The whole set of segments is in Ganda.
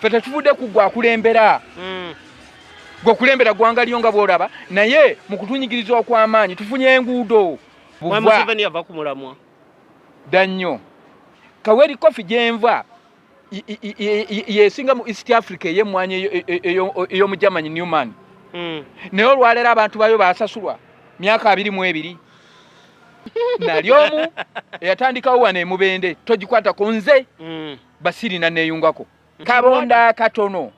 Ffe tetuvudde ku gwe akulembera. Gwe okulembera ggwanga lyo nga bw'olaba, naye mu kutunyigiriza okw'amaanyi tufunye enguudo. Mwami Museveni yava ku mulamwa. Dda nnyo. Kaweri Coffee gyenva yesinga mu East Africa ey'emmwanyi ey'omu Germany Newman. Naye olwaleero abantu bayo basasulwa myaka 22. Nali omu eyatandikawo wano e Mubende, togikwatako nze. Basirina neeyungako. Kabonda akatono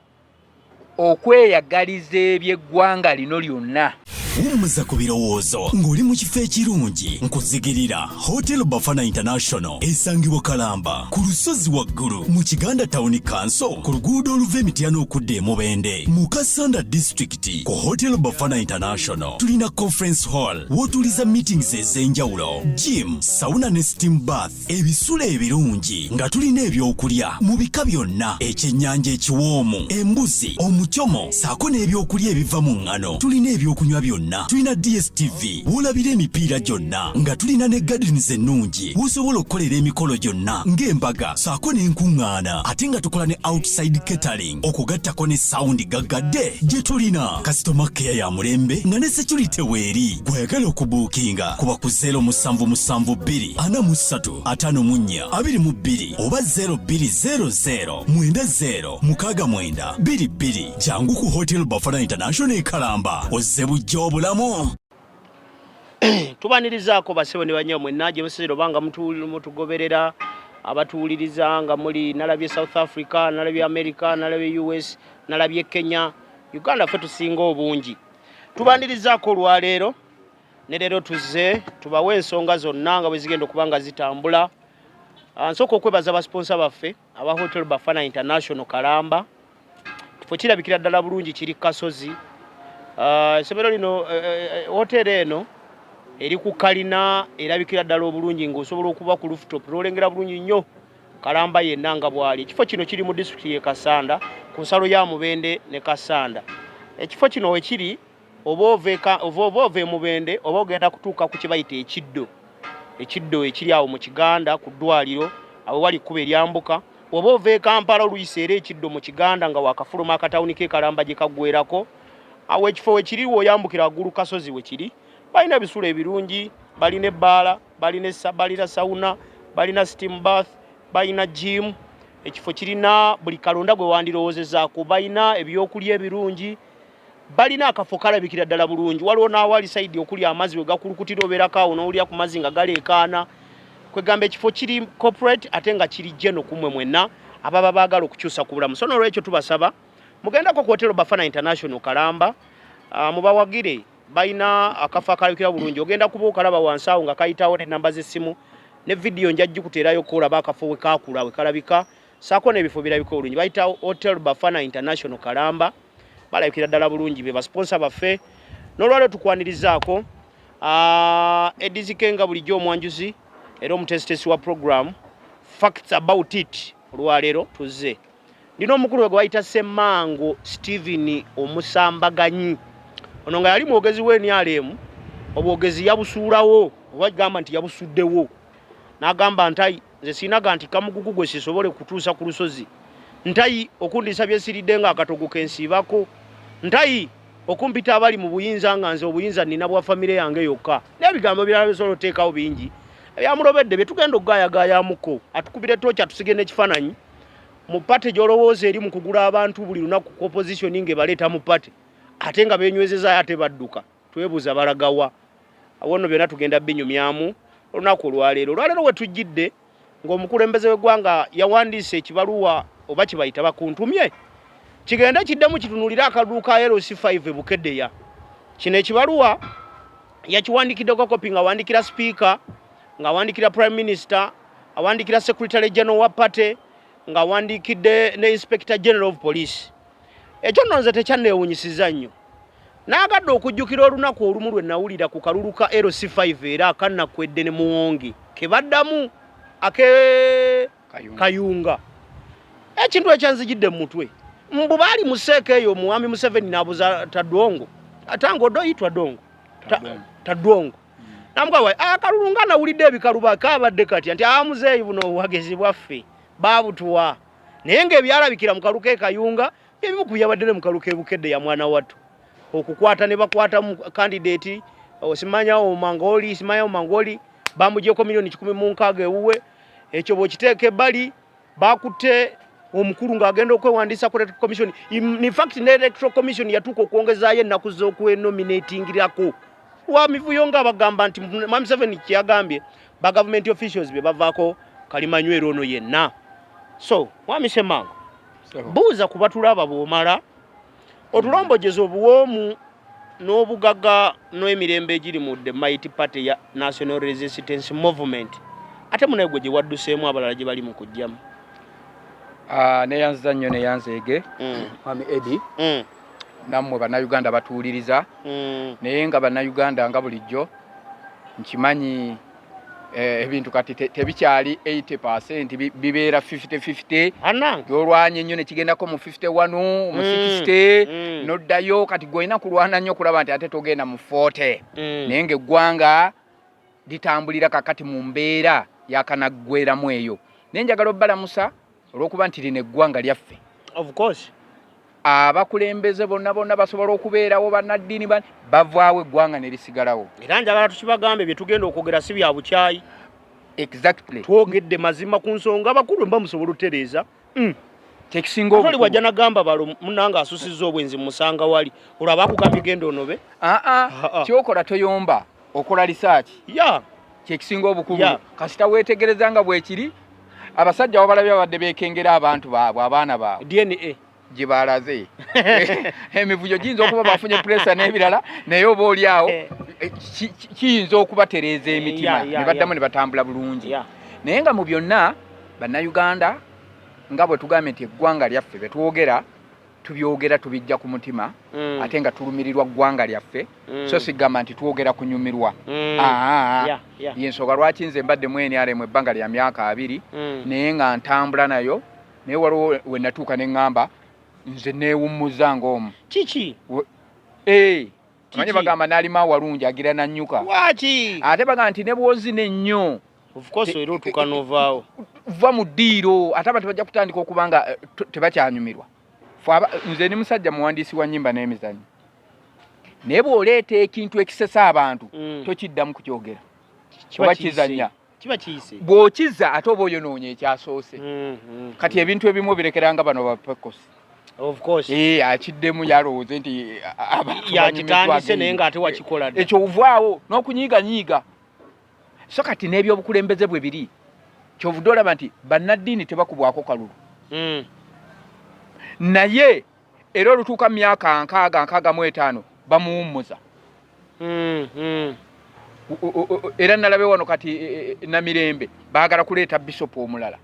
okweyagaliza eby'eggwanga lino lyonna. Wummuza ku birowoozo ng'oli mu kifo ekirungi. Nkuzigirira Hotel Bafana International esangibwa Kalamba ku lusozi waggulu mu Kiganda Town Council ku luguudo oluva e Mityana okudda e Mubende mu Kassanda District. Ku Hotel Bafana International tulina conference hall w'otuuliza meetings ez'enjawulo, gym, sauna ne steam bath, ebisulo ebirungi nga tulina ebyokulya mu bika byonna, ekyennyanja ekiwoomu, embuzi, omucomo ssaako n'ebyokulya ebiva mu ŋŋano. Tulina ebyokunywa byonna, tulina DSTV w'olabira emipiira gyonna, nga tulina ne gardens ennungi w'osobola okukolera emikolo gyonna ng'embaga ssaako n'enkuŋŋaana, ate nga tukola ne outside catering okugattako ne sound gaggadde gye tulina. Customer care ya mulembe nga ne security weeri. Gw'ayagala okubuukinga kuba ku 0772 43 54 22 oba 0200 90 69 22. Jangu ku Hotel Bafana International e Kalamba ozze buggya obulamu. Tubanirizaako basebo ne bannyabo mwenna gye musinziira oba nga mutugoberera, abatuwuliriza nga muli, nalabye South Africa, nalabye America, nalabye US, nalabye Kenya, Uganda ffe tusinga obungi. Tubanirizaako olwaleero ne leero tuzze tubawe ensonga zonna nga bwe zigenda okuba nga zitambula. Nsooka okwebaza basiponsa baffe aba Hotel Bafana International Kalamba. Kifo kirabikira ddala bulungi, kiri Kasozi. Essomero lino, hoteri eno eri ku kalina erabikira ddala obulungi ng'osobola okuba ku rooftop n'olengera bulungi nnyo Kalamba yenna nga bw'ali. Ekifo kino kiri mu disitulikiti y'e Kassanda ku nsalo ya Mubende ne Kassanda. Ekifo kino we kiri oba ova e Mubende oba ogenda kutuuka ku kye bayita ekiddo, ekiddo ekiri awo mu Kiganda ku ddwaliro awo wali ekkubo eryambuka. Oba ova e Kampala oluyisa era ekiddo mu Kiganda nga wakafuluma akatawuni k'e Kalamba gye kaggweerako. Awo ekifo we kiri w'oyambukira waggulu kasozi we kiri. Balina ebisulo ebirungi, balina ebbaala, balina sauna, balina steam bath, balina gym. Ekifo kirina buli kalonda gwe wandirowoozezaako. Balina ebyokulya ebirungi, balina akafo kalabikira ddala bulungi. Waliwo n'awali sayidi okuli amazzi we gakulukutira, obeerako awo n'olya ku mazzi nga galeekaana. Kwegamba ekifo kiri corporate ate nga kiri geno ku mmwe mwenna ababa baagala okukyusa ku bulamu. So n'olwekyo tubasaba mugendako ku Hotel Bafana International Kalamba, mubawagire. Balina akafo akalabikira bulungi, ogenda kuba okalaba wansi awo nga kayitawo n'ennamba z'essimu ne vidiyo nja gikuteerayo k'olaba akafo we kaakula we kalabika ssaako n'ebifo birabika obulungi. Bayita Hotel Bafana International Kalamba, balabikira ddala bulungi, be basiponsa baffe. N'olwaleero tukwanirizaako Edizike nga bulijjo omwanjuzi era omuteesiteesi wa program Facts About It. Olwaleero tuzze ndina omukulu we gwe bayita Ssemmango Steven Omusambaganyi. Ono nga yali mwogezi wa NRM, obwogezi yabusuulawo oba gamba nti yabusuddewo, n'agamba nti nze sirina ga nti kamugugu gwe sisobole kutuusa ku lusozi, ntayi okundiisa bye siridde nga akatogo ke nsiibako, ntayi okumpita abali mu buyinza nga nze obuyinza nina bwa famire yange yokka, n'ebigambo ebirala bisobola oteekawo bingi ebyamulobedde bye tugenda okugaayagaayamuko. Atukubire ttooki atusige n'ekifaananyi mu pate gy'olowooza eri mu kugula abantu buli lunaku ku opposition ng'ebaleeta mu pate ate nga beenywezezaayo ate badduka, twebuuza balagawa? Awo nno byonna tugenda binyumyamu olunaku olwaleero. Olwaleero we tujjidde ng'omukulembeze w'eggwanga yawandiise ekibaluwa oba kibayita bakuntumye kigende kiddemu kitunuulire akalulu ka LC5 e Bukedea. Kino ekibaluwa yakiwandiikiddeko kopi ng'awandiikira sipiika, ng'awandiikira prime minister, awandiikira secretary general wa party, ng'awandiikidde ne inspector general of police. Ekyo nno nze tekyanneewunyisiza nnyo. Naagadde okujjukira olunaku olumu lwe nawulira ku kalulu ka LC5 era akannakwedde ne Muwonge ke baddamu ake Kayunga. Ekintu ekyanzijidde mu mutwe, mbu baali mu seeka eyo omwami Museveni n'abuza Tadwongo, Tanga Odoi Twadongo, Tadwongo. Namugamba akalulu nga nawulidde ebikaluba kaabadde katya, nti muzeeyi buno obuwagizi bwaffe baabutuwa. Naye ng'ebyalabikira mu kalulu k'e Kayunga ebimu ku byabadde ne mu kalulu k'e Bukedde ya mwana wattu, okukwata ne bakwata mu kandidate osimanya Omangoli, simanya Omangoli, bamugyeko 160,000,000 ewuwe. Ekyo bw'okiteeka ebbali, bakutte omukulu ng'agenda okwewandiisa ku Electoral Commission. In fact ne Electoral Commission yatuuka okwongezaayo ennaku z'okwenominatingirako lwa mivuyo, nga bagamba nti Mwami Museveni kyeyagambye ba government officials be bavaako kalimanywero ono yenna. So Mwami Ssemango, buuza ku batulaba bw'omala otulombojeza obuwoomu n'obugagga n'emirembe egiri mu the mighty party ya National Resistance Movement, ate munaye gwe gye wadduseemu, abalala gye bali mu kujjamu. Ah, neyanziza nnyo, neyanzeege Mwami Eddie, nammwe Bannayuganda batuwuliriza. Naye nga Bannayuganda, nga bulijjo nkimanyi, ebintu kati tebikyali 80%, bibeera 50-50. Anange. Gyolwanye ennyo ne kigendako mu 51, mu 60, noddayo. Kati gwolina kulwana nnyo okulaba nti ate togenda mu 40. Naye ng'eggwanga litambulira kakati mu mbeera yakanaggweramu eyo. Naye njagala obbalamusa olw'okuba nti lino eggwanga lyaffe. Of course. Abakulembeze bonna bonna basobola okubeerawo, bannaddiini bavaawo, eggwanga ne lisigalawo. Era njagala tukibagambe, bye tugenda okwogera si bya bukyayi. Exactly. Twogedde mazima ku nsonga. Abakulu mba musobola otereeza. Kyekisinga Atoli obukulu. Wajja nagamba balo munanga asusizza obwenzi, musanga wali olwo abakugambye genda onobe. Aa. Ah, ah. Kyokola toyomba, okola research. Kyekisinga obukulu. Kasita weetegereza nga bwekiri, abasajja wabalabye babadde beekengera abantu baabwe, abaana baabwe. DNA. Gye balaze emivuyo giyinza okuba bafunye pressure n'ebirala, naye oba oli awo kiyinza okubatereeza emitima ne baddamu ne batambula bulungi. Naye nga mu byonna, Bannayuganda, nga bwe tugambye nti eggwanga lyaffe, bye twogera tubyogera tubijja ku mutima, ate nga tulumirirwa ggwanga lyaffe, so sigamba nti twogera kunyumirwa. Aa, yensonga lwaki nze mbadde mu NRM ebbanga lya myaka 20, naye nga ntambula nayo. Naye waliwo we natuuka ne ŋŋamba nze neewummuza ng'omu. Kiki? Manyi bagamba n'alima awalungi agira nannyuka. Lwaki? Ate bagamba nti ne bw'ozina ennyo, Of course, era otuuka n'ovaawo. Va mu ddiiro, ate abantu bajja kutandika okuba nga tebakyanyumirwa. Nze ndi musajja muwandiisi wa nnyimba n'emizannyo, naye bw'oleeta ekintu ekisesa abantu, tokiddamu kukyogera Kiba oba kiyise. kizannya. Kiba kiyise. Bw'okizza ate oba oyonoonye ekyasoose. Kati ebintu ebimu obirekeranga bano bapekosi. Of course. Ee, akiddemu yalowooze nti abantu yakitandise, banyumiddwa. Naye ng'ate wakikola dda. Ekyo ovaawo n'okunyiiganyiiga. So kati n'ebyobukulembeze bwe biri, kyovudde olaba nti bannaddiini tebakubwako kalulu, naye era olutuuka mu myaka 60, 65, bamuwummuza. Era nalabe wano kati Namirembe baagala kuleeta bisopu omulala,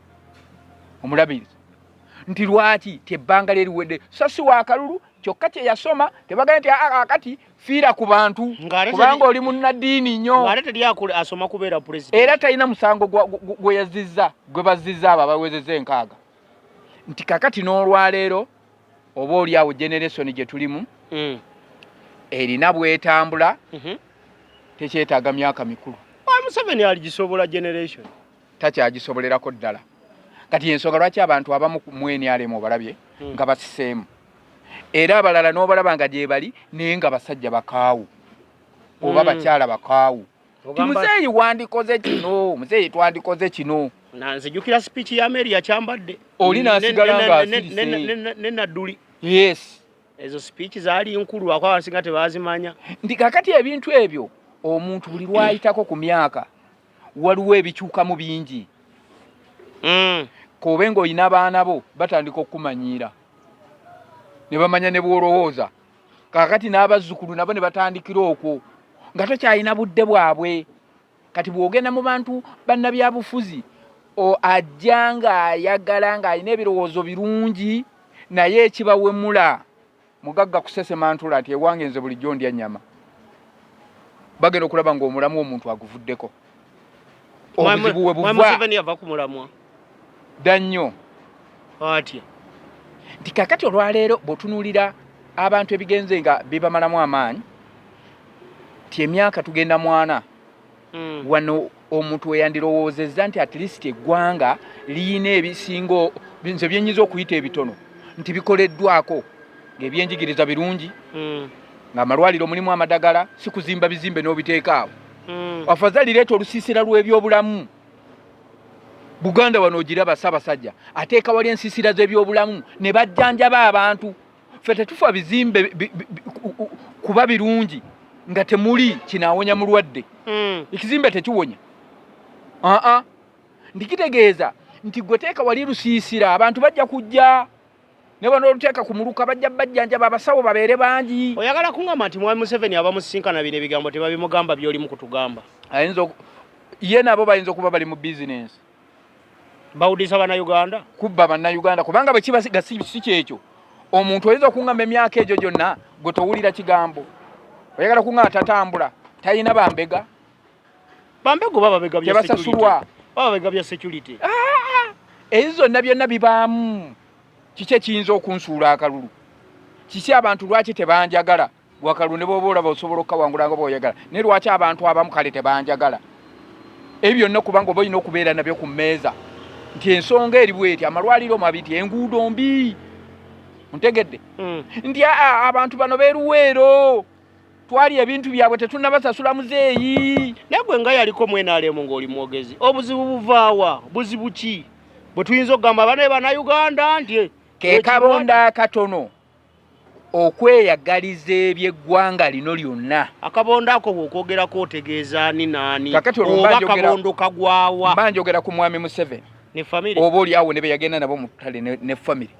omulabirizi, nti lwaki tebbanga lye liwedde, so si wakalulu. Kyokka kye yasoma tebagambye nti, "Ah, ah, kati fiira ku bantu Ng'ate kubanga oli munnaddiini nnyo." Ng'ate teri asoma kubeera president. Era talina musango gwe yazizza, gwe bazizza abo abawezezza 60. Nti kakati n'olwaleero oba oli awo generation gye tulimu erina bwetambula, tekyetaaga myaka mikulu. Wa Museveni aligisobola generation? Takyagisobolerako ddala. Kati ensonga lwaki abantu abamu mu NRM obalabye nga basiseemu, era abalala n'obalaba nga gye bali, naye nga basajja bakaawu oba bakyala bakaawu, ti muzeeyi wandikoze kino, muzeeyi twandikoze kino. Na nzijukira speech ya Mary yakyambadde. Oli n'asigala ng'asirise. Ne Nadduli. Yes. Ezo speech zaali nkulu, ako abasinga tebazimanya. Nti kakati ebintu ebyo, omuntu buli lwayitako ku myaka waliwo ebikyukamu bingi. Kobe ng'olina abaana bo batandika okukumanyiira ne bamanya ne bw'olowooza. Kakati n'abazzukulu nabo ne batandikira okwo nga tokyalina budde bwabwe. Kati bw'ogenda mu bantu bannabyabufuzi, ajja ng'ayagala, ng'alina ebirowoozo birungi, naye ekibawemula mugagga kusesema ntula nti ewange nze bulijjo ndya nnyama. Bagenda okulaba ng'omulamu omuntu aguvuddeko, obuzibu we Mwami buva. Museveni yava ku mulamwa. Dda nnyo. Atya? Nti kakati olwaleero bw'otunuulira abantu ebigenze nga bibamalamu amaanyi, nti emyaka tugenda mwana. Wano omuntu weyandirowoozezza nti at least eggwanga liyina ebisinga, nze byenyinza okuyita ebitono nti bikoleddwako, ng'ebyenjigiriza birungi, ng'amalwaliro mulimu amadagala, si kuzimba bizimbe n'obiteeka awo. Afazali leeta olusiisira lw'ebyobulamu. Buganda wano ogiraba, Ssaabasajja ateeka wali ensiisira z'ebyobulamu ne bajjanjaba abantu. Ffe tetufa bizimbe kuba birungi nga temuli kinaawonya mulwadde. Ekizimbe tekiwonya. Aa, ndikitegeeza nti gwe teeka wali lusiisira, abantu bajja kujja, ne bano oluteeka ku muluka bajja bajjanjaba, abasawo babeere bangi. Oyagala kuŋŋamba nti Mwami Museveni abamusisinkana bino ebigambo tebabimugamba by'olimu kutugamba? Ayinza ye nabo bayinza okuba bali mu bizinensi. Bawudisa Bannayuganda. Kubba Bannayuganda, kubanga bwe kiba si kyekyo, omuntu oyinza okuŋŋamba emyaka egyo gyonna gwe towulira kigambo, oyagala kuŋŋamba tatambula, talina bambega? Bambega oba babega bya tebasasulwa. Baba babega bya security. Ah, ezo zonna byonna bibaamu. Kiki ekiyinza okunsuula akalulu? Kiki abantu lwaki tebanjagala? Gwakalulu ne bwoba olaba osobola okukawangula nga bwoyagala, naye lwaki abantu abamu kale tebanjagala? Ebyo byonna kubanga oba olina okubeera nabyo ku mmeeza nti ensonga eri bweti, amalwaliro mabi, nti enguudo mbi, ntegedde nti aa abantu bano beruweero twali ebintu byabwe tetunnabasasula muzeeyi. Naye gwe nga yaliko mu NRM ng'oli mwogezi, obuzibu buvaawa? Buzibu ki bwe tuyinza okugamba bane Bannayuganda nti ke kabonda akatono okweyagaliza eby'eggwanga lino lyonna? Akabondo ako bw'okwogerako otegeeza ani naani? Kakati olwo oba mba njogera- kabondo kagwawa? Mba njogera ku Mwami Museveni ne famire. Oba oli awo ne be yagenda nabo mu ttale ne famire,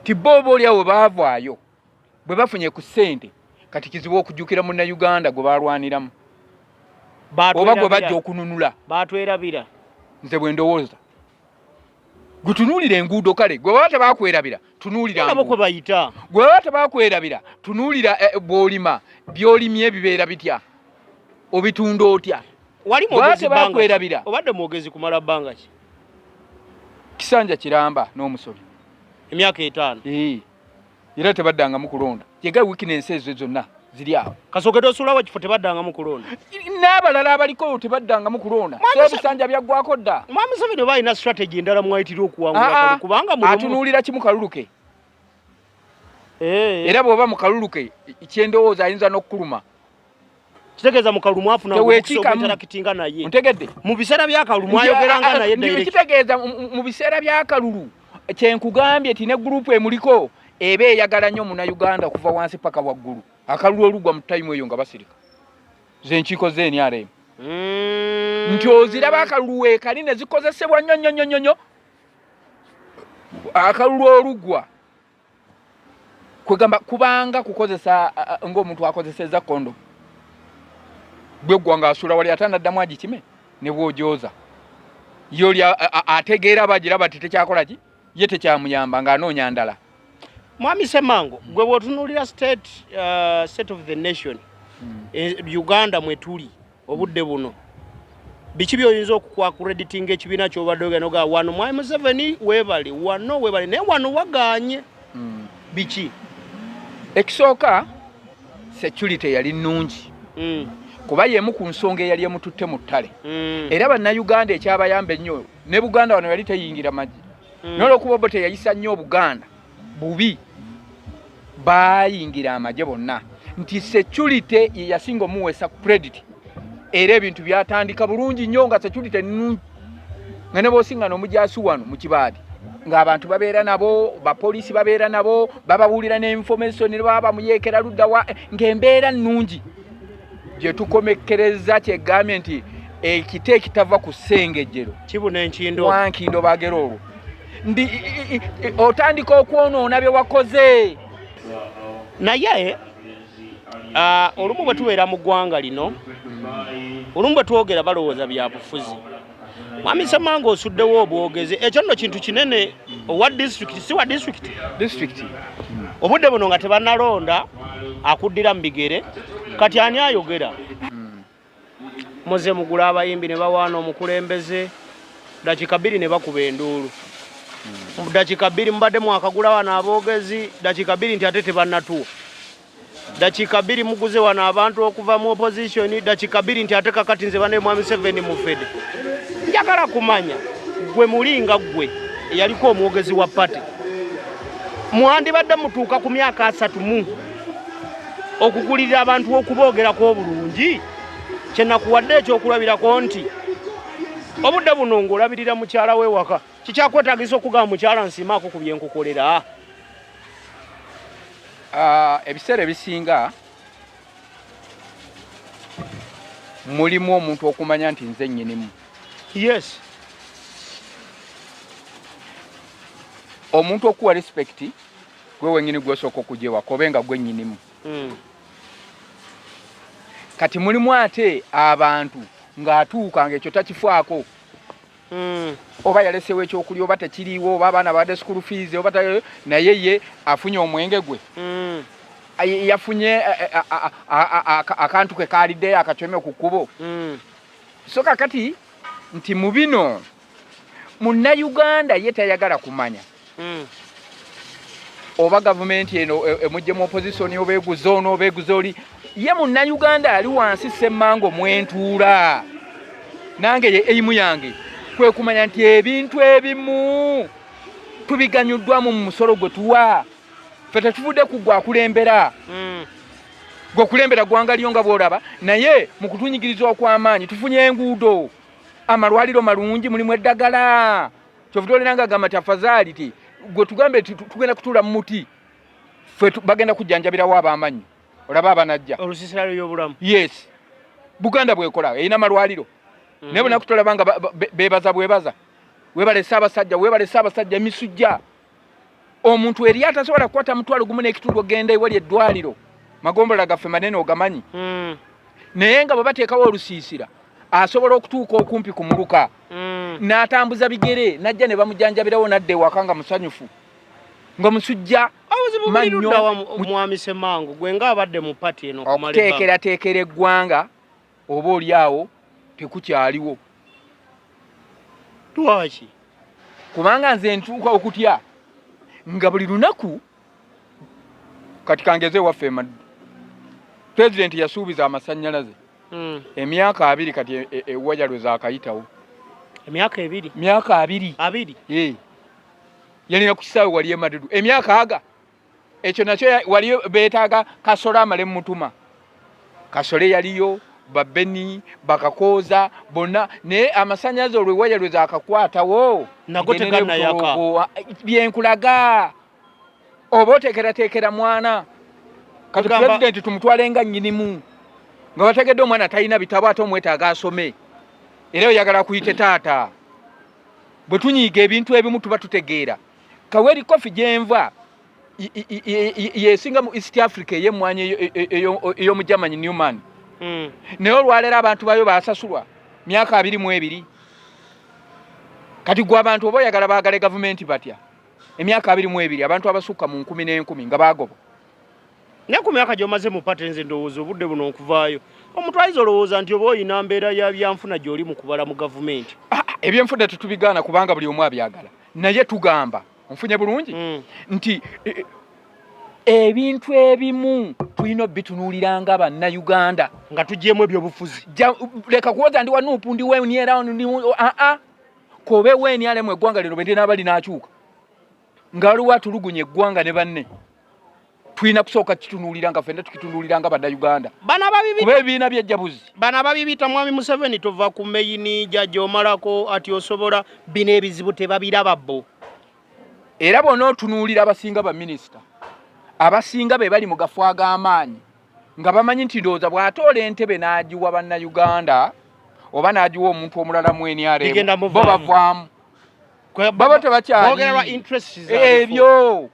ti bo oba oli awo baavaayo bwe bafunye ku ssente, kati kizibu okujjukira Munnayuganda gwe balwaniramu oba gwe bajja okununula. Batwerabira. Nze bwe ndowooza, gutunuulira enguudo, kale gwe baba tebakwerabira, tunuulira nabo kwe bayita. Gwe baba tebakwerabira, tunuulira bw'olima, by'olimye bibeera bitya, obitunda otya? Wali Bwe baba mwogezi bbanga ki? tebakwerabira. Obadde mwogezi kumala bbanga ki? Kisanja kiramba n'omusobi. Emyaka 5. Ee. Era tebaddangamu kulonda. Yega weakness ezo zonna ziri awo. Kasooke tosulawo ekifo, tebaddangamu kulonda. N'abalala abaliko tebaddangamu kulonda. Sebisanja byaggwako dda. Mwami Museveni oba alina strategy endala mwayitira okuwangula Aa, akalulu, kubanga mulimu- atunuulira kimu, kalulu ke. Eh. Era bw'oba mu kalulu ke, kyendowooza ayinza n'okukuluma. Kitegeeza mu kalulu mwafuna Teweekiikamu. interakitinga naye. Ontegedde? Mu biseera by'akalulu mwayogeranga naye direct. Kitegeeza mu biseera by'akalulu, kyenkugambye ti ne gurupu emuliko eba eyagala nnyo Munnayuganda okuva wansi paka waggulu. Akalulu olugwa mu tayimu eyo nga basirika, ze nkiiko ze NRM nti oziraba akalulu weekali ne zikozesebwa nnyo nnyo nnyo nnyo. Akalulu olugwa kwegamba kubanga kukozesa ng'omuntu akozeseza kondo bweggwa ng'asuula wali ate anaddamu agikime ne bw'ojooza ye oli ategeera bagiraba ti tekyakola ki, ye tekyamuyamba ng'anoonya ndala. Mwami Semango, gwe bw'otunuulira state of the nation, Uganda mwe tuli obudde buno, biki by'oyinza okuaccreditinga ekibiina ky'obadde ogenda ogaa wano Mwami Museveni weebale, wano weebale, naye wano wagaanye, biki? Ekisooka, security yali nnungi, kuba y'emu ku nsonga eyali emututte mu ttale. Era Bannayuganda ekyabayamba ennyo, ne Buganda wano yali teyingira magye, naye olwokuba bo teyayisa nnyo Obuganda bubi, bayingira amagye bonna, nti security ye yasinga omuweesa credit. Era ebintu byatandika bulungi nnyo nga security nnungi, nga ne bw'osingana omujaasi wano mu Kibaati, ng'abantu babeera nabo, bapoliisi babeera nabo, bababuulira ne information ne baba bamuyeekera ludda wa, ng'embeera nnungi. Gye tukomekkereza kyegambye nti ekiti ekitava ku ssengejjero kibuna enkindo. Wankindo bagera olwo ndi otandika okwonoona bye wakoze. Naye olumu bwe tubeera mu ggwanga lino, olumu bwe twogera balowooza bya bufuzi. Mwami Semanga, osuddewo obwogezi, ekyo nno kintu kinene. Owa disitulikiti si wa disitulikiti? Disitulikiti. Obudde buno nga tebannalonda akuddira mu bigere, kati ani ayogera? Muze mugula abayimbi ne bawaana omukulembeze, dakiika 2 ne bakuba enduulu. Mu dakiika 2 mubadde mwakagula wano aboogezi, dakiika 2 nti ate tebannatuwa. Dakiika 2 muguze wano abantu okuva mu opposition, dakiika 2 nti ate kakati nze bane mwami Museveni mufede. Njagala kumanya gwe mulinga gwe eyaliko omwogezi wa party, mwandibadde mutuuka ku myaka 30 okugulirira abantu okuboogerako obulungi? Kyenakuwadde ekyokulabirako nti obudde buno ng'olabirira mukyala we waka, kikyakwetagisa okugamba mukyala nsiimaako ku byenkukolera? Ebiseera ebisinga mulimu omuntu okumanya nti nze nnyinimu. Yes. Omuntu okuwa respect gwe wennyini gw'osooka okujewa kobe nga gwe nnyinimu. Kati mulimu ate abantu ng'atuuka ng'ekyo takifaako. Oba yaleseewo ekyokulya oba tekiriiwo, oba abaana babadde school fees oba naye ye afunye omwenge gwe. Yafunye akantu ke kaaliddeyo akacweme ku kkubo. So kakati nti mu bino munnayuganda ye tayagala kumanya oba gavumenti eno emugye mu opposition oba eguze ono oba eguze oli. Ye munnayuganda ali wansi Ssemmango mwentuula nange ye eimu yange kwe kumanya nti ebintu ebimu tubiganyuddwamu mu musolo gwe tuwa. Ffe tetuvudde ku gwe akulembera. Gwe okulembera ggwanga lyo nga bw'olaba, naye mu kutunyigiriza okw'amaanyi tufunye enguudo, amalwaliro malungi, mulimu eddagala. Kyovudde olina nga agamba nti afazaali ti gwe tugambe nti tugenda kutuula mu muti, ffe bagenda kujjanjabirawo ab'amannyo, olaba abanajja. Olusiisira lw'ebyobulamu. Yes. Buganda bw'ekola erina amalwaliro. Naye bonna kutolaba nga beebaza bwebaza. Weebale Ssaabasajja, weebale Ssaabasajja, emisujja. Omuntu eri atasobola kukwata 1,500 ogenda ewali eddwaliro, magombolola gaffe manene ogamanyi. Naye nga bwe bateekawo olusiisira asobola okutuuka okumpi ku muluka. N'atambuza bigere n'ajja ne bamujanjabirawo n'adda ewaka nga musanyufu nga musujja. Obuzibu buli ludda wa mwami Ssemmango gwe ng'abadde mu party eno okumala ebbanga? Okuteekerateekera eggwanga oba oli awo tekukyaliwo. Lwaki? Kubanga nze ntuuka okutya nga buli lunaku. Kati kangeze ewaffe emaddu, pulezidenti yasuubiza amasannyalaze emyaka 20 kati ewaya lwe zaakayitawo. Emyaka 2? Myaka 20. 20? Yalina ku kisaawe wali emadudu emyaka aga ekyo nakyo wali beetaaga Kasole amale mutuma. Kasole yaliyo, Babeni, Bakakooza bonna, naye amasannyalaze olwo ewaya lwe zaakakwatawo nago tegannayaka. Byenkulaga oba oteekerateekera mwana. Kati pulezidenti tumutwale nga nnyinimu, nga bategedde omwana talina bitabo ate omwetaaga asome, era oyagala kuyite taata. Bwe tunyiiga ebintu ebimu tuba tutegeera. Kaweri Coffee gyenva yesinga mu East Africa ey'emmwanyi ey'omu Germany Newman. Naye olwaleero abantu bayo basasulwa myaka 22. Kati gwe abantu oba oyagala baagale gavumenti batya? Emyaka 22 abantu abasukka mu nkumi n'enkumi nga baagobwa. Naye ku myaka gy'omaze mu party nze ndowooza obudde buno okuvaayo omuntu ayinza olowooza nti oba olina mbeera ya byanfuna gy'oli mu kubala mu gavumenti. Ebyenfuna tetubigaana kubanga buli omu abyagala, naye tugamba nfunye bulungi nti ebintu ebimu tulina obitunuulira nga bannayuganda nga tugyemu ebyobufuzi. Leka kuwoza ndi wa NUP, ndi weniera, ndi kobe WNRM eggwanga lino bwe linaaba linaakyuka nga waliwo atulugunya eggwanga ne banne, tulina kusooka kitunuulira nga ffenna tukitunuulira nga bannayuganda. Kuba ebibiina byejjabuzi. Bano ababibita mwami Museveni tova ku meyini jajja omalako ati osobola bino ebizibu tebabiraba bo. Era bw'onootunuulira abasinga baminisita abasinga be bali mu gafo ag'amaanyi nga bamanyi nti ndowooza bw'atoola entebe n'agiwa bannayuganda oba n'agiwa omuntu omulala mu NRM bo bavaamu. Baba tebakyali ebyo.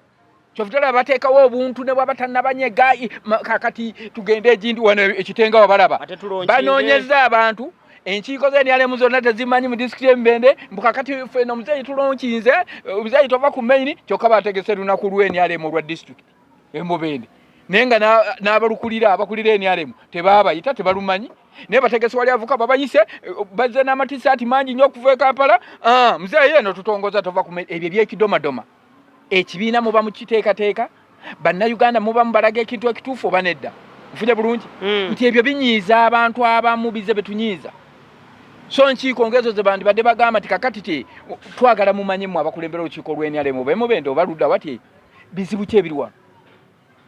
Kyovutala bateekawo obuntu ne bwaba tannabanyega. Kakati tugende egindi wano ekitenga wabalaba banoonyeza abantu enkiiko za NRM zonna tezimanyi mu disitulikiti y'Emubende, mbu kakati ffe eno omuzeeyi tulonkinze, omuzeeyi tova ku main, kyokka bategese lunaku lwa NRM olwa disitulikiti e Mubende, naye nga n'abalukulira abakulira NRM tebaabayita, tebalumanyi, naye bategese wali avuka babayise, bazze n'amatisaati mangi nnyo okuva e Kampala. Muzeeyi eno tutongoza tova ku main, ebyo ebyekidomadoma. Ekibiina muba mukiteekateeka Bannayuganda muba mubalaga ekintu ekituufu oba nedda? Nfunye bulungi nti ebyo binyiiza abantu abamu, bize betunyiiza. So nkiiko ngezo ze bandibadde bagamba nti kakati ti twagala mumanye mmwe abakulembera olukiiko lw'NRM oba Mubende oba ludda wati bizibu ki ebiri wano,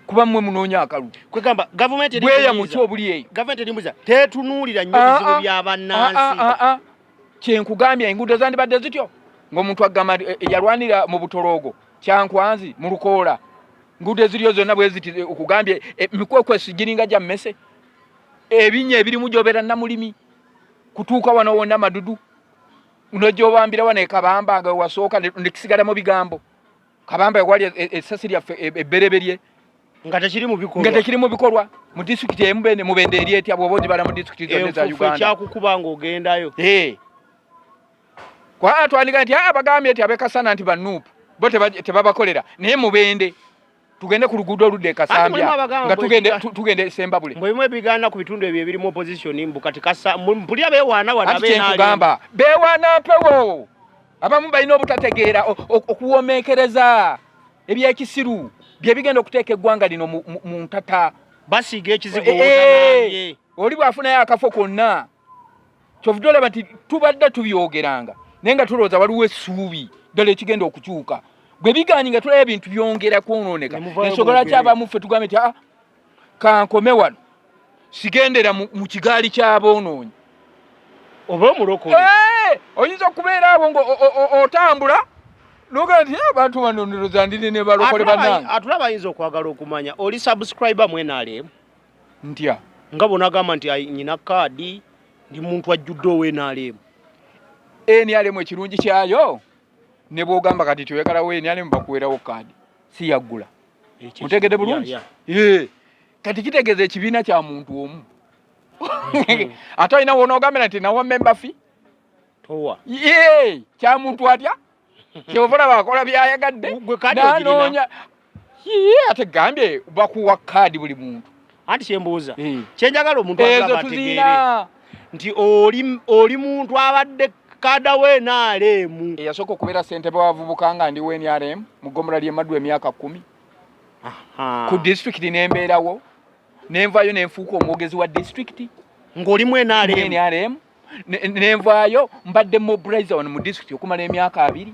kuba mmwe munoonya akalulu. Kwegamba gavumenti bweyamu ki obuli eyo? Gavumenti erimbuza tetunuulira nnyo bizibu bya bannansi. Kyenkugambye, enguudo zandibadde zityo ng'omuntu agamba nti yalwanira mu Butoloogo, Kyankwanzi, mu Lukoola, nguudo eziriyo zonna bwe ziti. Okugambye mikwekwesi giringa gya mmese, ebinnya ebirimu gy'obeera namulimi kutuuka wano wonna madudu, nojobambira wano ekabamba nga wewasooka nekisigala mu bigambo. Kabamba ewali essasi lyaffe ebbereberye nga tekiri mu bikolwa, nga tekiri mu bikolwa mu disitulikiti emu bene Mubende eri etya bw'oba ogibala mu disitulikiti zonna eza Uganda? Ekyakukuba ng'ogendayo. Kwa twandika nti bagambye nti ab'e Kasana nti banuupu bo tebabakolera, naye Mubende tugende ku luguudo oludda e Kasambya nga tugende Sembabule. Mwe ebigaana ku bitundu ebyo ebirimu opposition, mbu kati kasa mpulira beewaana wano. Anti kyenkugamba, beewaana mpewo. Abamu balina obutategeera, okuwomeekereza ebyekisiru bye bigenda okuteeka eggwanga lino mu ntata. Basiiga ekizigo. Oli bw'afunayo akafo konna, kyovudde olaba nti tubadde tubyogeranga naye nga tulowooza waliwo essuubi ddala ekigenda okukyuka. Bwe biganyi nga tulaba ebintu byongera kwonooneka, ensonga lwaki abamu ffe tugambe nti ah, kankome wano, sigendera mu kigaali ky'aboonoonyi. Oba omulokole. Oyinza okubeera abo nga otambula nogaa nti abantu bano ndowooza ndine ne balokole bannange. Atulaba ayinza okwagala okumanya, oli subscriber mu NRM? Ntya? Nga bonagamba nti nyina kaadi, ndi muntu ajjudde owa NRM. NRM ekirungi kyayo, ne bwogamba kati tyoyagalawo NRM, bakuweerawo kaadi, si yaggula. Mutegedde bulungi? Kati kitegeeza ekibiina kya muntu omu, ate olina wonoogambira nti nawa member fee. Towa. Ye kya muntu atya? Kyova olaba akola byayagadde nanoonya. Ate gambye bakuwa kaadi buli muntu. Anti kyembuuza, kyenjagala omuntu ezo tuziina. Nti oli muntu abadde kada we NRM. Eyasooka okubeera ssentebe w'abavubuka nga ndi wa NRM mu ggombolola ly'e Maddu emyaka 10 ku disitulikiti, nembeerawo, nenvaayo nenfuuka omwogezi wa disitulikiti. Ng'olimu NRM? NRM. Nenvaayo mbadde mobilizer wano mu disitulikiti okumala emyaka 20.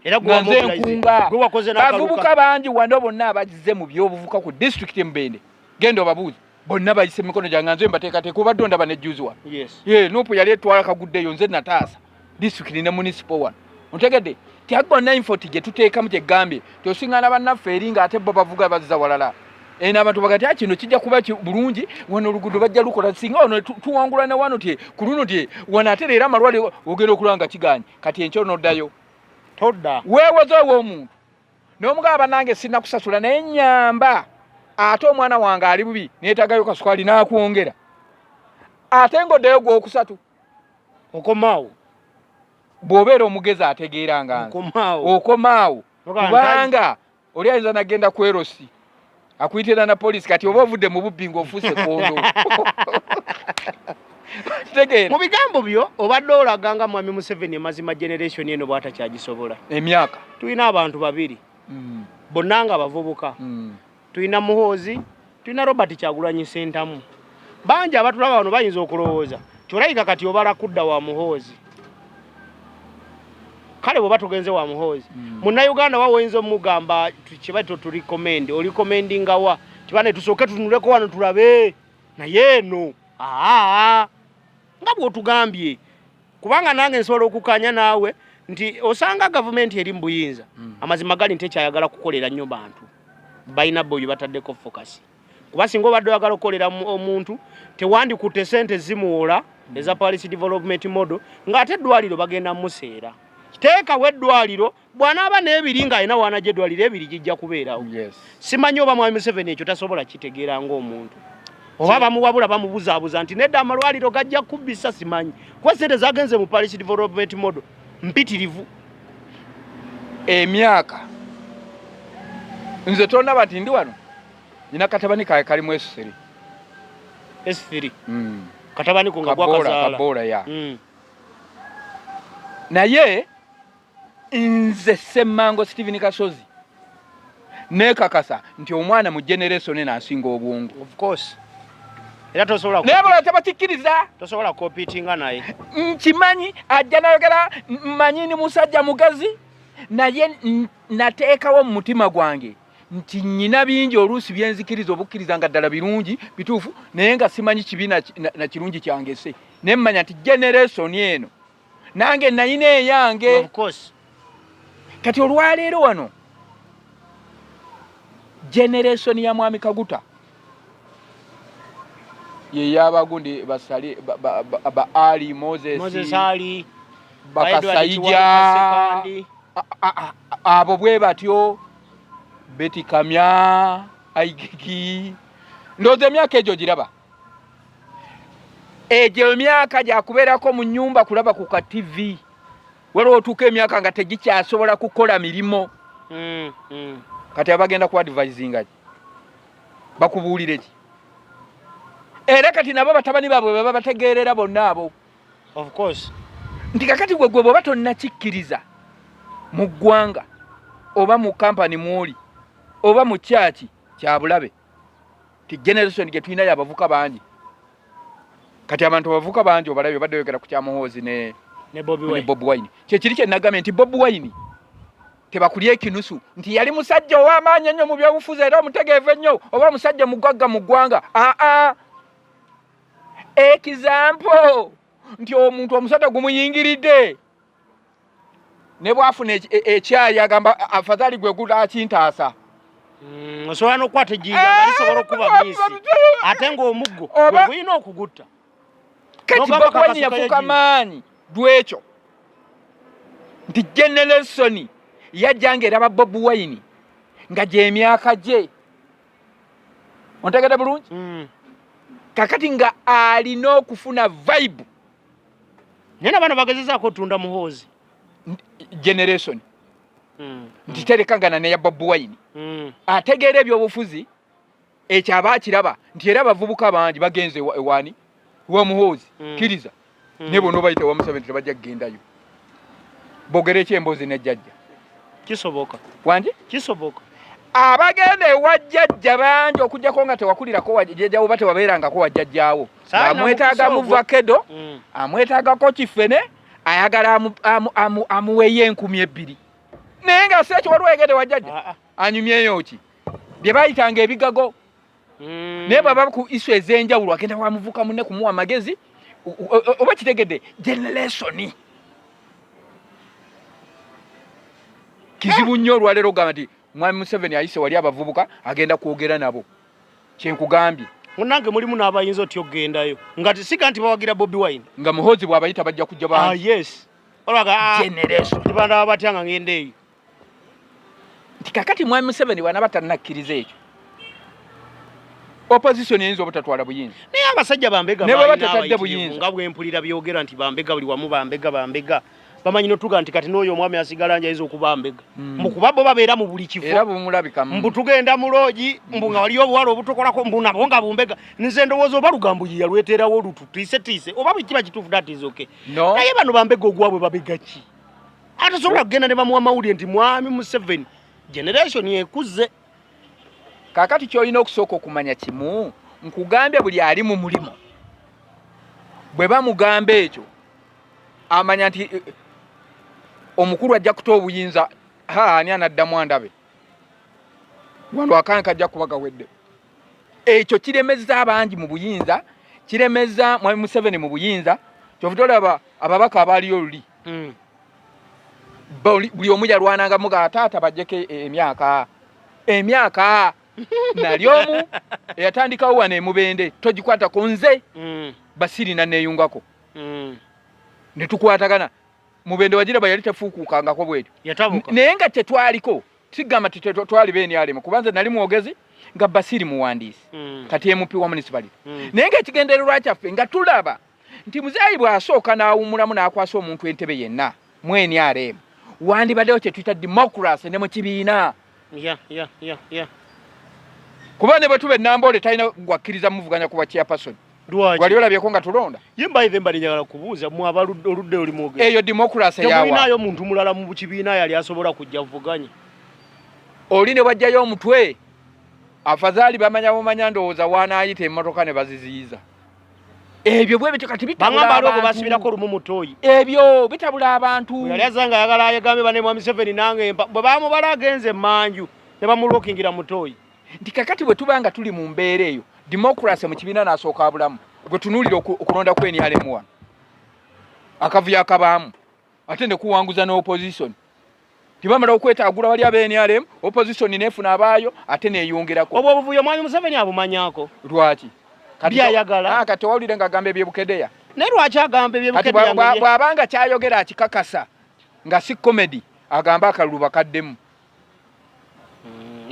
Era nga nze nkunga bavubuka bangi wano bonna abazze mu byobuvuka ku disitulikiti Mubende. Genda obabuuze, bonna bayise mikono gyange, nze mbateekateeka. Obadde ondaba nejjuzi wano. Ye NUP yali etwala kaguddeyo, nze nataasa disitulikiti ne municipal wano. Ontegedde? Tyaggonna effort gye tuteekamu, kyegambye tosiŋŋaana bannaffe eri ng'ate bo bavuga bazza walala. Eno abantu bagati kino kijja kuba bulungi wano, oluguudo bajja lukola singa wano tuwangula ne wano tye ku luno tye wano, ate leero amalwaliro ogenda okulaba nga kiganye. Kati enkyo noddayo. Todda. Weewoze ow'omuntu n'omugamba, bannange sinnakusasula naye nyamba, ate omwana wange ali bubi, neetagayo kasukaali, n'akwongera, ate ng'oddayo gwokusatu. Okomaawo. Bw'obeera omugezi ategeera nga nze, okomaawo, kubanga oli ayinza nagenda kwerosi akuyitira na polisi. Kati oba ovudde mu bubbi ng'ofuuse kondo. Kitegeera? Mu bigambo byo obadde olaga nga mwami Museveni amazima generation eno bw'atakyagisobola. Emyaka. Tulina abantu babiri, bonna nga bavubuka. Tulina Muhoozi, tulina Robert Kyagulanyi Sentamu. Bangi abatulaba wano bayinza okulowooza ti olabika kati obala kudda wa Muhoozi. Kale bw'oba tugenze wa Muhoozi, munnayuganda wa woyinza omugamba kiba turecommend, orecommendinga wa kibane? Tusooke tutunuleko wano tulabe naye eno aa nga bw'otugambye, kubanga nange nsobola okukanya naawe nti osanga gavumenti eri mu buyinza, amazima gali nti ekyayagala kukolera nnyo bantu balina bo bye bataddeko focus, kuba singa obadde oyagala okukolera omuntu tewandikutte sente zimuwola eza Parish Development Model ng'ate eddwaliro bagenda museera. Teekawo eddwaliro, bw'anaaba n'ebiri ng'alina waanajja eddwaliro ebiri gijja kubeerawo. Simanyi oba mwami Museveni ekyo tasobola kitegeera ng'omuntu, oba bamuwabula bamubuzaabuza nti nedda amalwaliro gajja kubbisa. Simanyi, kuba sente zagenze mu Parish Development Model mpitirivu. Emyaka nze tonaba nti ndi wano, nina katabani kawe kalimu S3. S3? Katabani ko nga gwakazaala? Kabola ya. Naye nze Semmango Stephen Kasozi. Nekakasa nti omwana mu generation eno asinga obwongo. Of course. Era tosobola naye abalala tebakikkiriza. Tosobola competinga naye. Nkimanyi ajja nayogera mmanyi ni musajja mugazi naye nateekawo mu mutima gwange nti nnyina bingi oluusi byenzikiriza obukkiriza nga ddala birungi bituufu naye nga simanyi kibi na, na, na kirungi kyangese naye mmanya nti generation eno nange nayina eyange. Of course. Kati olwaleero wano generation ya mwami Kaguta ye yabagundi basali ba, ba, ba, ba Ali Moses, Moses Ali Bakasaija abo bwe batyo Betty Kamya Aigigi ndowooza emyaka egyo giraba egyo emyaka gyakubeerako mu nyumba kulaba ku ka TV waliwo otuuka emyaka nga tegikyasobola kukola mirimu kati abagenda ku advisinga ki bakubuulire ki era kati nabo batabani baabwe baba bategeerera bonna abo. Of course. Nti kakati gwe gwe bw'oba tonnakikkiriza mu ggwanga oba mu kampani mw'oli oba mu kyaki kya bulabe ti generation gye tulina y'abavuka bangi kati abantu abavuka bangi obalabye obadde oyogera ku kya Muhoozi ne ne Bobi Wine kyekiri kye nagambye nti Bobi Wine tebakulya ekinusu nti yali musajja ow'amaanyi ennyo mu byobufuzi era omutegeevu ennyo oba omusajja mugagga mu ggwanga aa example nti omuntu omusajja gumuyingiridde ne bwafuna ekyayi agamba afadhali gwe gulakintaasa. Osobola n'okukwata ejjinja nga lisobola okuba miisi ate ng'omuggo gwe gulina okugutta. Kati N'ogamba Bobi Wine kakasuka yafuuka ejjinja. maanyi lw'ekyo nti generation yajja ng'eraba Bobi Wine nga gy'emyaka gye. Ontegedde bulungi? Kakati nga alina okufuna vibe. Naye na bano bagezezaako otunda Muhoozi. Generation. Nti terekangana neya Bobi Wine. Ategeera ebyobufuzi ekyo aba akiraba nti era abavubuka bangi bagenze ewaani wa Muhoozi. Kkiriza. Naye bonna obayita ewa Museveni tebajja kugendayo. Boogere ki emboozi ne jjajja? Kisoboka. Wangi? Kisoboka. Abagenda ewa jjajja bangi okuggyako nga tewakulirako wa jjajja oba tewabeerangako wa jjajjaawo. Saana Amwetaaga mukisa ogwo. muvakedo, amwetaagako kifene, ayagala amuweeyo 2000. Naye nga si ekyo waliwo egende wa jjajja. Anyumyeyo ki? Bye bayitanga ebigago. Naye bw'aba ku isu ez'enjawulo agenda wa muvuka munne kumuwa amagezi, oba kitegedde generation. Kizibu nnyo olwaleero ogamba nti Mwami Museveni ayise wali abavubuka agenda kwogera nabo. Kyenkugambye. Munnange mulimu n'abayinza otya okugendayo nga tisiga nti bawagira Bobi Wine. Nga Muhoozi bw'abayita bajja kujja bangi. Yes. Olwaga, Generation. Tibandaba batya nga ngenda eyo. Nti kakati Mwami Museveni bw'anaaba tannakkiriza ekyo, opposition eyinza obutatwala buyinza. Naye abasajja bambega Ne bw'aba balina tatadde abayitirivu buyinza. nga bwe mpulira byogera nti bambega buli wamu bambega bambega. Bamanyi n'otuga nti kati n'oyo omwami asigala nti ayinza okuba mbega. Mbu kuba bo babeera mu buli kifo. Era bumulabika mu. Mbu tugenda mu loogi, mbu nga waliyo obuwala obutokolako, mbu nabwo nga bumbega. Nze ndowooza oba lugambo ye yalweteerawo lutu, tiise tiise. Oba bwe kiba kituufu that is okay. No. Naye bano bambega ogwabwe babega ki? Atasobola kugenda ne bamuwa mawulire nti Mwami Museveni generation ekuze. Kaakati ky'olina okusooka okumanya kimu, nkugambye buli ali mu mulimu bwe bamugamba ekyo amanya nti omukulu ajja kuta obuyinza, ha ani anaddamu andabe wano akange kajja kuba gawedde. Ekyo kiremezza abangi mu buyinza, kiremezza Mwami Museveni mu buyinza. Kyova olaba ababaka abaaliyo luli buli omu yalwananga muga taata bajjeko emyaka emyaka nali omu eyatandikawo wano emubende togikwata ku nze Basiri naneeyungako ne tukwatagana. Mubende wagiraba yali tefuukuukangako bwetyo. Yatabuka. Naye nga tetwaliko, sigamba nti twali ba NRM, kuba nze nali mwogezi nga Basiri muwandiisi. Kati MP wa municipality. Naye ng'ekigendererwa kyaffe nga tulaba nti muzeeyi bw'asooka n'awummulamu n'akwasa omuntu entebe yenna mu NRM, wandibaddewo kye tuyita democracy ne mu kibiina. Kuba ne bwe tuba e Namboole talina gwakkiriza muvuganya kuba chairperson. Lwaki? Wali olabyeko nga tulonda? Ye mbaye ze mbadde njagala kubuuza, mmwe oludda oli mwogezi. Eyo democracy yawa. Temulinayo muntu mulala mu kibiina yali asobola kujja vuganya? Oli ne bwajjayo omutwe, afazaali bamanya bumanya ndowooza wanaayita emmotoka ne baziziyiza. Ebyo bwe bityo kati bitabula Bangamba aliwo gwe abantu. basibirako lumu mutoyi. Ebyo bitabula abantu. Yali azanga ayagala ayegambe bane Mwami Museveni nange mpa. Bwe bamubala agenze emanju ne bamulokingira mutoyi. Nti kakati bwe tuba nga tuli mu mbeera eyo, democracy mu kibiina n'asooka abulamu. Gwe tunuulira okulonda kwa NRM wano. Akavuyo akabaamu ate ne kuwanguza ne opposition. Tibamala okwetagula bali aba NRM, opposition nefuna abaayo ate neyongerako. Obwo obuvuyo Mwami Museveni abumanyaako. Lwaki? Kati Byayagala. Kati owulire ng'agamba ebyebukedeya. Naye lwaki agamba Kati ebyebukedeya? Bw'abanga kyayogera akikakasa nga si comedy, agamba akalulu bakaddemu.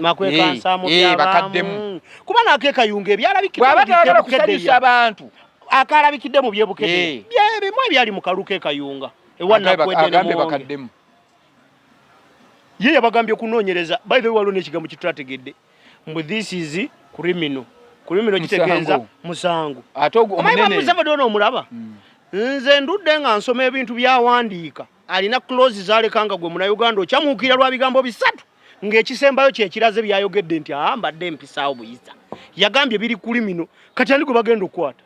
Makwekansaamu byabaamu. Bakaddemu. Kuba nako ekayunga ebyalabikidde Bw'aba mu tayagala byebukedeya. kusanyusa abantu. Akalabikidde mu byebukedeya. Bye bimu ebyali mu kalu k'ekayunga. Ewa Nakwedde ne Agambe Muwonge. bakaddemu. Ye yabagambye kunoonyereza. By the way, waliwo n'ekigambo kye tutategedde. Mbu this is criminal. Criminal kitegeeza Musango. musango. Ate ogwo Omanyi omunene. Museveni ono omulaba? Nze ndudde nga nsoma ebintu by'awandiika. Alina clause z'aleka nga gwe Munnayuganda okyamuukirira lwa bigambo bisatu. Ng'ekisembayo kye kiraze by'ayogedde nti, mbadde mpisaawo buyisa. Yagambye biri criminal. Kati ani gwe bagenda okukwata?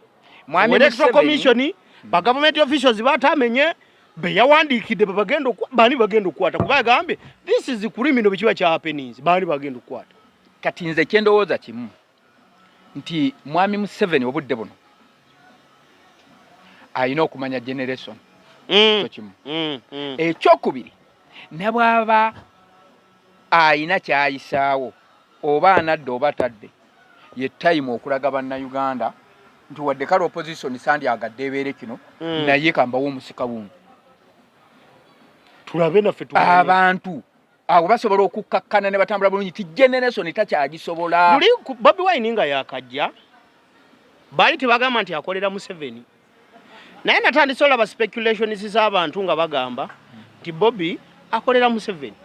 Mwami Electoral Museveni. Commission, ba government officials batamenye be yawandiikidde be bagenda bani bagenda okukwata, kuba yagambye this is criminal, bwe kiba kya happenings, bani bagenda okukwata. Kati nze kye ndowooza kimu nti Mwami Museveni obudde buno alina okumanya generation. Ekyo kimu. Ekyokubiri, ne bw'aba ayina ky'ayisaawo oba anadde oba tadde, ye time okulaga Bannayuganda nti wadde kale opposition sandyagadde ebeere kino, naye kambawo omusika wuno. Tulabe naffe tumanye. Abantu abo basobola okukkakkana ne batambula bulungi ti generation takyagisobola. Luli ku Bobi Wine nga yakajja baali tebagamba nti akolera Museveni, naye natandise olaba speculations z'abantu nga bagamba nti Bobi akolera Museveni.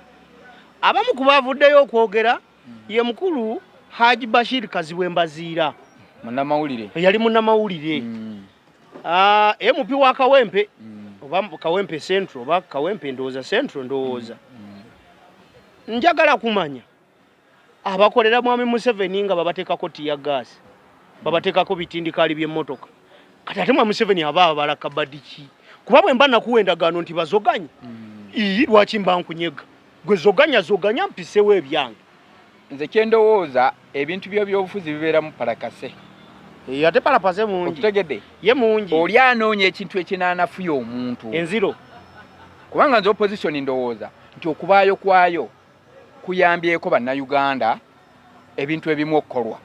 Abamu ku bavuddeyo okwogera ye mukulu Haji Bashir Kazibwe Mbaziira, munnamawulire, yali munnamawulire, MP wa Kawempe, oba Kawempe Central oba Kawempe ndowooza Central ndowooza. Njagala kumanya abakolera Mwami Museveni nga babateekako tear gas, babateekako bitindikaali by'emmotoka. Kati ate Mwami Museveni aba abala kabadi ki? Kuba bwe mba nakuwa endagaano nti bazoganye, ii lwaki mba nkunyega? Gwe zoganya zoganya mpisewo ebyange. Nze kye ndowooza, ebintu by'ebyobufuzi bibeeramu palakase. Ate palapase mungi. Okitegedde? Ye mungi. Oli anoonya ekintu ekinaanafuya omuntu. Enziro. Kubanga nze opposition ndowooza nti okubaayo kwayo kuyambyeko Bannayuganda ebintu ebimu okukolwa.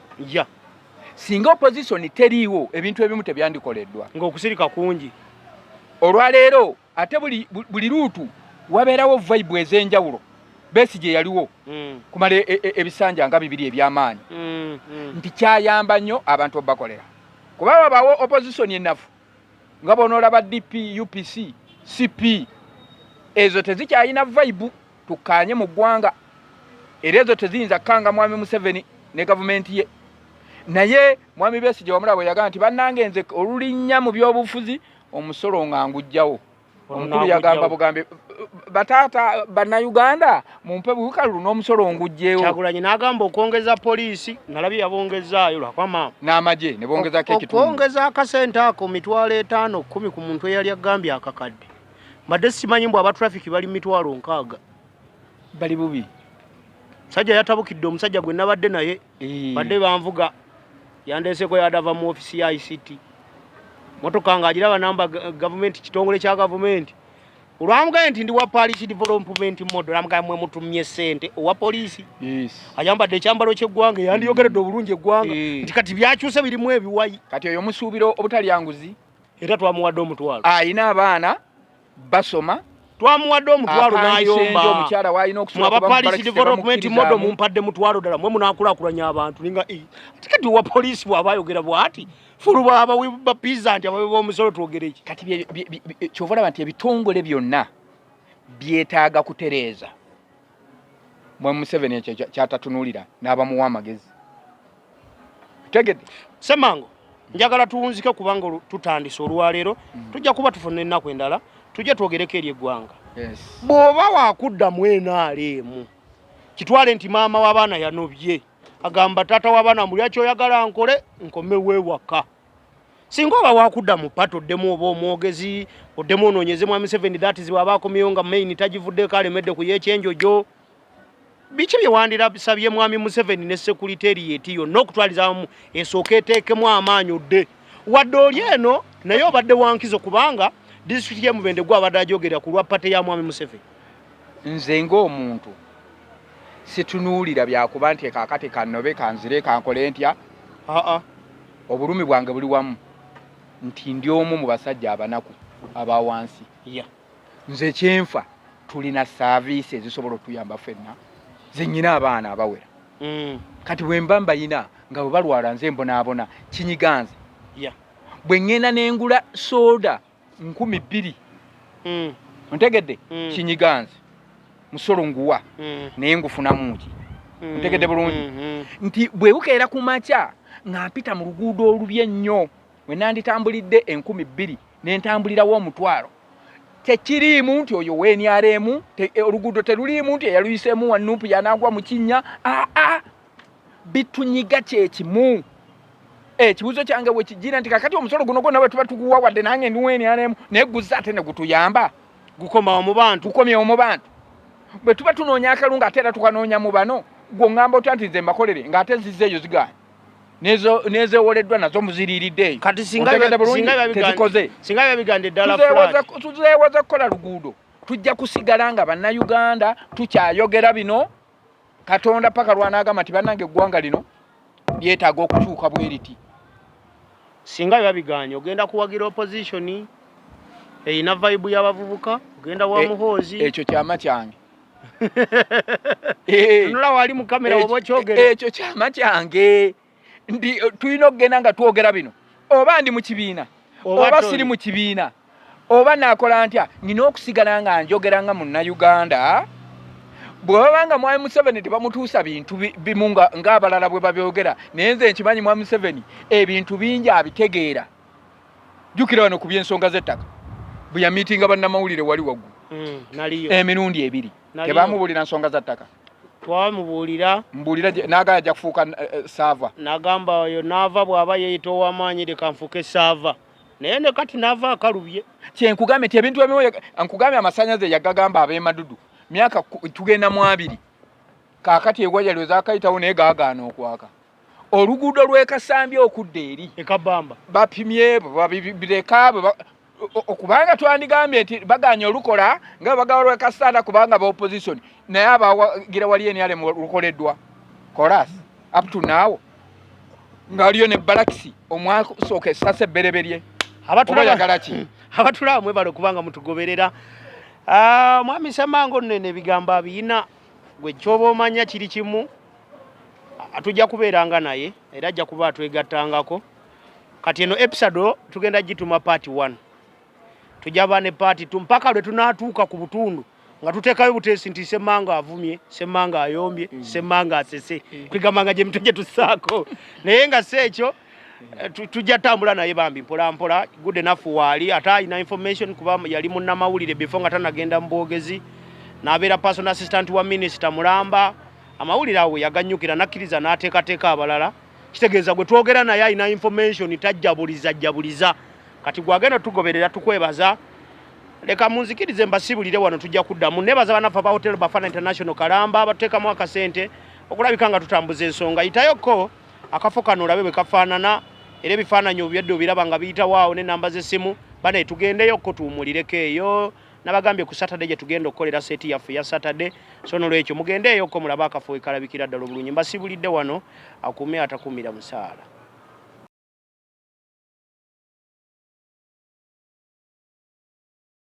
Singa opposition teriiwo, ebintu ebimu tebyandikoleddwa. Ng'okusirika kungi. Olwaleero ate buli luutu wabeerawo vibe ez'enjawulo. Besigye yaliwo kumala ebisanja nga bibiri eby'amaanyi. Nti kyayamba nnyo abantu obakolera. Kuba wabaawo opposition ennafu nga bw'onoolaba DP, UPC, CP, ezo tezikyalina vibe tukkaanye mu ggwanga, era ezo teziyinza kukanga Mwami Museveni ne gavumenti ye. Naye Mwami Besigye wamulaba bwe yagamba nti bannange nze olulinnya mu byobufuzi omusolo nga ngujjawo. Omukulu yagamba bugambe bataata Bannayuganda mumpe bukalulu n'omusolo ngujjeewo. Kyagulanyi n'agamba okwongeza poliisi, nalabye yabongezaayo lwakuba maama. N'amagye ne bongezaako ekitundu. Okwongeza akasente ako 5,000 10 ku muntu eyali agambye akakadde. Mbadde simanyi mbu aba traffic bali 60,000. Bali bubi. Musajja yatabukidde omusajja gwe nabadde naye. Badde banvuga. Yandeeseko yadava mu ofisi ya ICT. Motoka ng'agiraba namba gavumenti, kitongole kya gavumenti. Olwamugambye nti ndi wa Parish Development Model, amugambye mwe mutumye ssente owa poliisi. Ayambadde ekyambalo ky'eggwanga, yandiyogeredde obulungi eggwanga. Nti kati byakyuse birimu ebiwayi. Kati oyo musuubira obutalya nguzi. Era twamuwadde omutwalo. Ayina abaana basoma. Twamuwadde omutwalo Apangisa n'ayomba. enju, omukyala w'alina okusula Mwe aba kuba Parish mubalakisi Development Model tebamukkirizamu. mumpadde mutwalo ddala, mwe munaakulaakulanya abantu. Ninga, ate kati owa poliisi bw'aba ayogera bw'ati, fulu bw'aba ba pizza nti abawi b'omusolo twogere ki? Kati ky'ova olaba nti ebitongole byonna byetaaga kutereeza. Mwami Museveni ekyo kyatatunuulira n'abamuwa amagezi. Tegedde. Ssemango, njagala tuwunzike kubanga tutandise olwaleero, tujja kuba tufuna ennaku endala, tujje twogereko eri eggwanga. Bw'oba wakuddamu NRM, Kitwale nti maama w'abaana yanobye, agamba taata w'abaana mbulira kyoyagala nkole nkomewo ewaka. Singa oba wakudda mu party oddemu oba omwogezi oddemu onoonyeze mwami Museveni, that is bw'aba akomyewo nga main tagivuddeko alemedde ku y'ekyenjojo, biki bye wandirasabye mwami Museveni ne secretariat yonna okutwaliza awamu esooka eteekemu amaanyi odde wadde oli eno naye obadde wankizo kubanga disitulikiti y'e Mubende gwe abadde ajogera ku lwa party ya mwami Museveni? Nze ng'omuntu situnuulira byakuba nti kaakati kannobe kanzire kankole ntya. Aa. Obulumi bwange buli wamu nti ndi omu mu basajja abanaku aba wansi. Nze kyenfa tulina service ezisobola otuyamba ffenna. Nze nnyina abaana abawera. Kati bwe mba mbayina nga bwe balwala nze mbonaabona, kinyiga nze. Bwe ŋŋenda ne ngula sooda 2000, ontegedde? Kinyiga nze. Musolo nguwa, naye ngufunamu ki? Ontegedde bulungi? Nti bwe bukeera ku makya nga mpita mu luguudo olubi ennyo we nanditambulidde 2000 ne ntambulirawo 10,000, tekiriimu nti oyo wa NRM, oluguudo teruliimu nti eyaluyiseemu wa NUP yanagwa mu kinnya. Aa, bitunyiga kyekimu. Ekibuuzo kyange we kijjira nti kakati omusolo guno gwonna bwe tuba tuguwa, wadde nange ndi wa NRM, naye guzza ate ne gutuyamba? Gukomawo mu bantu. Gukomyewo mu bantu. Bwe tuba tunoonya akalungu ate era tukanoonya mu bano. Gwe oŋŋamba otya nti nze mbakolere ng'ate zize eyo zigaanye n'ezeewoleddwa nazo muziriiridde eyo? Kati singa Ontegedde bulungi? singa biba biganda- Tezikoze. Singa biba biganda eddala flat. Tuzeewoza kukola luguudo, tujja kusigala nga Bannayuganda tukyayogera bino Katonda paka lwanaagamba nti bannange eggwanga lino lyetaaga okukyuka bwe riti. Singa biba biganye, ogenda kuwagira opposition erina vibe y'abavubuka, ogenda wa Muhoozi? Ekyo kyama kyange. Tunula wali mu kamera oba okyogera. Ekyo kyama kyange nti tulina okugenda nga twogera bino, oba ndi mu kibiina Oba oba toli. siri mu kibiina oba nakola ntya, nina okusigala nga njogera nga Munnayuganda. Bwe baba nga Mwami Museveni tebamutuusa bintu bimu ng'abalala bwe babyogera, naye nze nkimanyi Mwami Museveni ebintu bingi abitegeera. Jjukira wano ku by'ensonga z'ettaka bwe yamiitinga bannamawulire wali waggulu Naliyo. Emirundi ebiri. Naliyo. Tebamubuulira nsonga za ttaka? Twamubuulira. Mbuulira n'agamba ajja kufuuka server. N'agamba oyo n'ava bw'aba yeeyita ow'amaanyi, leka nfuuke server, naye ne kati n'ava akalubye. Kyenkugambye nti ebintu ebimu nkugambye amasannyalaze yagagamba ab'emadudu myaka tugenda mu 20 kaakati egwajali wezakayitawo naye gaagaana okwaka. Oluguudo lw'e Kasambya okudda eri ekabamba bapimye babireka okubanga twandigambye nti baganye olukola nga bagaba lwekasanda kubanga ba opposition, naye abawagira wali NRM lukoleddwa kolas up to now ng'aliyo ne balakisi omwasooka essasa ebbereberye. Oba oyagala ki? Abatulaba mwebale okubanga mutugoberera. Mwami Semango nno eno ebigambo abiyina gwe kyoba omanya kiri kimu. Tujja kubeeranga naye era ajja kuba atwegattangako. Kati eno episode tugenda gituma part 1, tujja ba ne part 2 mpaka lwe tunaatuuka ku butundu nga tuteekayo buteesi nti Ssemanga avumye, Ssemanga ayombye, Ssemanga asese, kwegamba nga gye mitwe gye tussaako. Naye nga si ekyo, tujja tambula naye bambi mpola mpola. Good enough waali ate alina information kuba yali munnamawulire before nga tanagenda mu bwogezi, n'abeera personal assistant wa minisita mulamba. Amawulire awo yaganyukira nakkiriza n'ateekateeka abalala. Kitegeeza gwe twogera naye alina information, tajjabuliza jjabuliza. Kati gwagenda tugoberera, tukwebaza. Leka munzikirize mbasibulire wano, tujja kuddamu. Nebaza bannaffe aba Hotel Bafana International Kalamba batuteekamu akasente okulabika nga tutambuza ensonga. Yitayoko akafo kano olabe bwe kafaanana, era ebifaananyi obyadde obiraba nga biyitawo awo n'ennamba z'essimu. Bane tugendeyokko tuwumulireko eyo. Nabagambye ku Saturday gye tugenda okukolera set yaffe ya Saturday, so nolwekyo mugendeeyokko mulabe akafo we kalabikira ddala obulungi. Mbasibulidde wano, akuume atakuumira musaala.